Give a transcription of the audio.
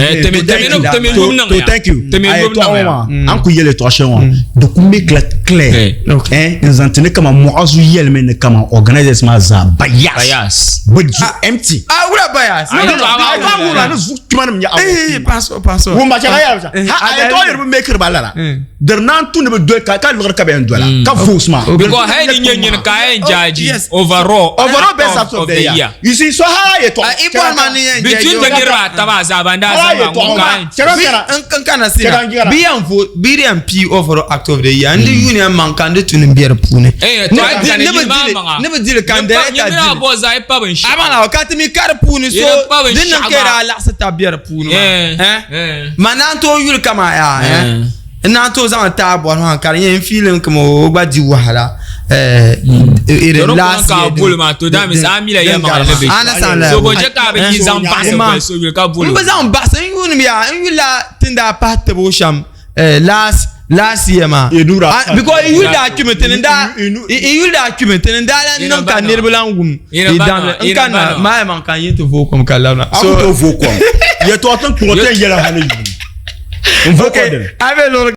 Eh, To thank you. To thank you. Temi A yobu yɛltɔɣa niŋ ŋɔ ya. maa, an ku yɛli yɛltɔɣa shɛli ŋɔ di ku make la clear. Eh. Eh, n zaŋ ti ni kaman Mu'azu yɛlimi ni kaman organizers maa zaa bias. Bias. Bɛ du empty. Ah, wula bias. Ah, No, no, no, no. A yɛltɔɣa wuhiri a ni zuɣu kpima nim nyɛ Eh, awɔ. paso, paso. Wumba chɛ ka yɛli Eh, ha a yɛltɔɣa yɛli bi mekiri ba lala. Di naan tu ni bi doli ka ka liɣiri ka bɛ yɛn dola ka votes maa. Because hey ni nye nyini ka yɛn jaaji yes. overall Overall best actor of the year. You see, so ha yɛltɔɣa. Ah, i bɔri ma ni yɛn jɛ Between yo. the niriba ata maa zaa ban daa Ha zaŋ maa yɛltɔɣa ŋun ka maa. yɛn Chɛ ka n kana. N kana sina. Chɛ ka n jira. Bi yɛn vo bi yɛn pii overall actor of the year. N di yuuni maŋ ka n di tuni bɛ di puuni. Eh, Ne to bi ai di- kani ne bi yi maa dili- maŋa. ne bi dili ka n Nyini director mina dili. bɔ zaa i pa binshɛɣu. A ma ka ti mi ka di puuni so Yɛn pa din niŋ binshɛɣu ka maa. daa laɣisi tab bɛ di puuni maa. Eh, Eh? eh. Ma naan tooi yuli kama yaa eh? Eh. N naan tooi zaŋ taai bɔri maa ka di nyɛ n feeling kama o gba di wahala. Eh, it To di last kɔŋ ka a year boli maa, to that means a mi la din yɛlimaŋli gari ni maa. bɛ A na san la So bo je ka a bi yi zaŋ baɣisi Ma- boli so yuli ka boli n o. bi zaŋ baɣisi n yuuni yaa n yulila tin daa pahi tibo shɛm eh, last last year maa Inura. Ah, because i yuli daa kpimi tini daa Inu- i i yuli daa kpimi tini daa lan Ina niŋ ka ba nima. niriba lan wum Ina i ba damli nima. n Ina kanna ba nima. maa yɛmaŋ ka n yi ti vooi kom ka labina A ku tooi vooi kom. Yɛltɔɣa tin kpuɣi ti yɛn yɛli ha ni yuuni. N vooi okay kom dini. a be luɣili.